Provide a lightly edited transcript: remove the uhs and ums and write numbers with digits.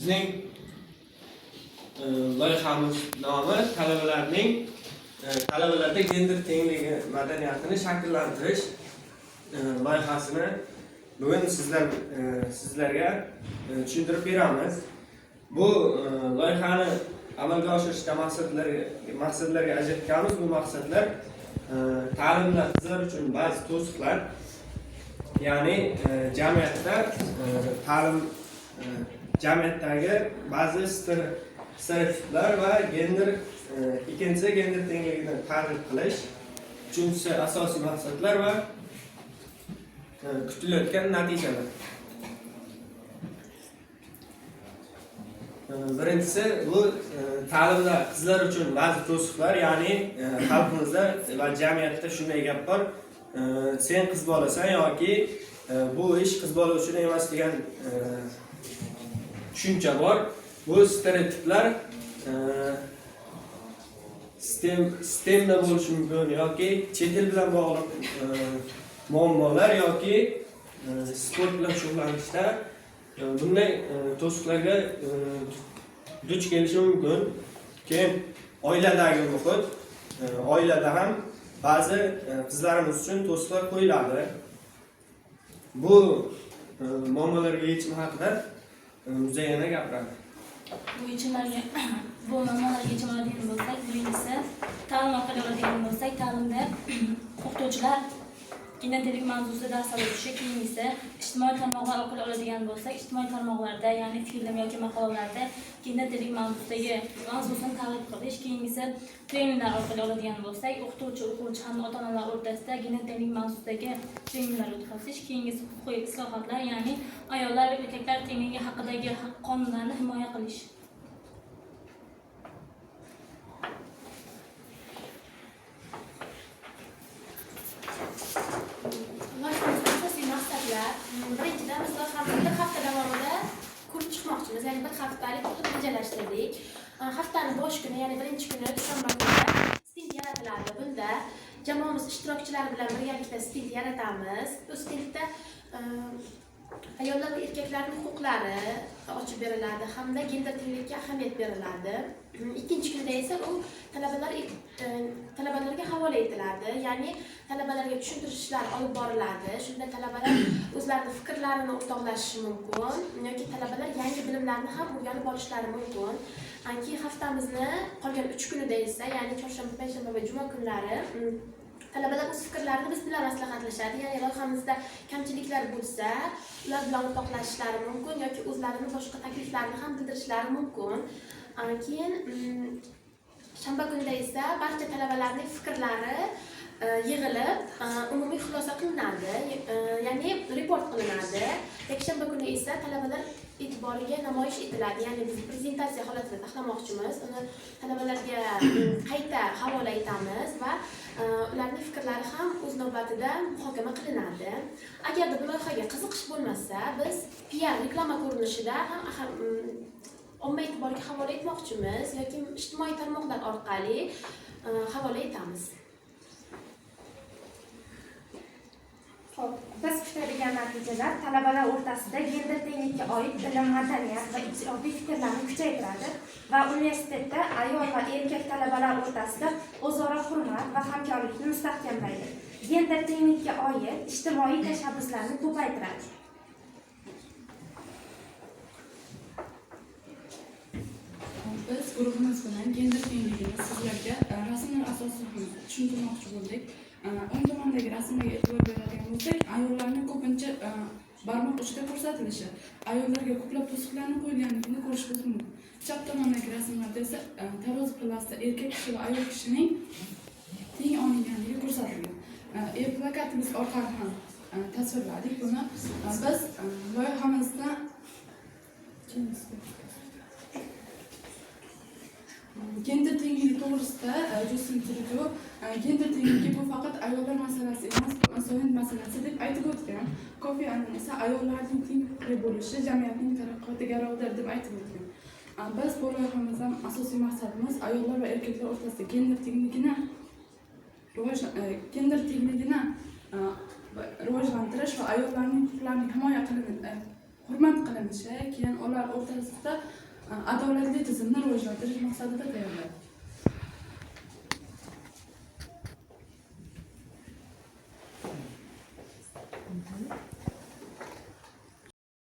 Bizning loyihamiz nomi talabalarning talabalarda gender tengligi madaniyatini shakllantirish loyihasini bugun sizlarga tushuntirib beramiz. Bu loyihani amalga oshirishda maqsadlarga ajratganmiz. Bu maqsadlar ta'limda qizlar uchun ba'zi to'siqlar, ya'ni jamiyatda ta'lim jamiyatdagi ba'zi stereotiplar va gender, ikkinchisi gender tengligini targ'ib qilish, uchinchisi asosiy maqsadlar va kutilayotgan natijalar. Birinchisi bu ta'limda qizlar uchun ba'zi to'siqlar, ya'ni xalqimizda va jamiyatda shunday gap bor, sen qiz bolasan yoki bu ish qiz bola uchun emas degan tushuncha bor. Bu stereotiplar STEMda bo'lishi mumkin yoki chet el bilan bog'liq muammolar yoki sport bilan shug'ullanishda bunday to'siqlarga duch kelishi mumkin. Keyin oiladagi muhit, oilada ham ba'zi qizlarimiz uchun to'siqlar qo'yiladi. Bu muammolarga yechim haqida Muzayyana gapiradi. Bu muammolarga yechim oladigan bo'lsak, birinchisi ta'lim orqali oladigan bo'lsak, ta'limda o'qituvchilar gender tenglik mavzusida dars olib o'tishi, keyingisi ijtimoiy tarmoqlar orqali oladigan bo'lsak, ijtimoiy tarmoqlarda, ya'ni film yoki maqolalarda gender tenglik mavzusini targ'ib qilish, keyingisi treninglar orqali oladigan bo'lsak, o'qituvchi, o'quvchi hamda ota-onalar o'rtasida gender tenglik mavzusidagi treninglar o'tkazish, keyingisi huquqiy islohotlar, ya'ni ayollar va erkaklar tengligi haqidagi qonunlarni himoya qilish. Loyihamizda asosiy maqsadlar, birinchidan biz loyihamizni bir hafta davomida ko'rib chiqmoqchimiz, ya'ni bir haftalik qilib rejalashtirdik. Haftani bosh kuni, ya'ni birinchi kuni dushanba kuni stend yaratiladi. Bunda jamoamiz ishtirokchilari bilan birgalikda stend yaratamiz. Bu stendda ayollar va erkaklarning huquqlari ochib beriladi hamda gender tenglikka ahamiyat beriladi. Ikkinchi kunda esa u talabalarga havola etiladi, ya'ni talabalarga tushuntirishlar olib boriladi. Shunda talabalar o'zlarini fikrlarini o'rtoqlashishi mumkin yoki talabalar yangi bilimlarni ham o'rganib olishlari mumkin. Keyin haftamizni qolgan 3 kunida esa, ya'ni chorshanba, payshanba va juma kunlari talabalar o'z fikrlarini biz bilan maslahatlashadi. Ya'ni loyihamizda kamchiliklar bo'lsa, ular bilan o'rtoqlashishlari mumkin yoki o'zlarini boshqa takliflarini ham bildirishlari mumkin. Keyin shanba kunida esa barcha talabalarning fikrlari yig'ilib, umumiy xulosa qilinadi, ya'ni report qilinadi. Yakshanba kuni esa talabalar e'tiboriga namoyish etiladi, ya'ni biz prezentatsiya holatida taxlamoqchimiz. Uni talabalarga qayta havola etamiz va ularning fikrlari ham o'z navbatida muhokama qilinadi. Agarda bu loyihaga qiziqish bo'lmasa, biz PR reklama ko'rinishida ham omma e'tiboriga havola etmoqchimiz yoki ijtimoiy tarmoqlar orqali havola etamiz. Xo'p, biz kutadigan natijalar talabalar o'rtasida gender tenglikka oid bilim, madaniyat va ijodiy fikrlarni kuchaytiradi va universitetda ayol va erkak talabalar o'rtasida o'zaro hurmat va hamkorlikni mustahkamlaydi. Gender tenglikka oid ijtimoiy tashabbuslarni ko'paytiradi. Biz guruhimiz bilan gender tengligini sizlarga rasmlar asosida ham tushuntirmoqchi bo'ldik. O'ng tomondagi rasmlarga e'tibor beradigan bo'lsak, ayollarning ko'pincha barmoq uchida ko'rsatilishi, ayollarga ko'plab to'siqlarni qo'yilganligini ko'rishimiz mumkin. Chap tomondagi rasmlarda esa tarozi pillasida erkak kishi va ayol kishining teng olinganligi ko'rsatilgan. E-plakatimiz orqali ham tasvirladik buni. Biz loyihamizda gender tengligi to'g'risida Justin Trudeau gender tengligi bu faqat ayollar masalasi emas, bu insoniyat masalasi deb aytib o'tgan. Kofi Annan esa ayollarning teng huquqli bo'lishi jamiyatning taraqqiyoti garovidir deb aytib o'tgan. Biz bu loyihamizdan asosiy maqsadimiz ayollar va erkaklar o'rtasida gender tengligini rivojlantirish va ayollarning huquqlarini himoya hurmat qilinishi, keyin ular o'rtasida adolatli tizimni rivojlantirish maqsadida tayyorladik.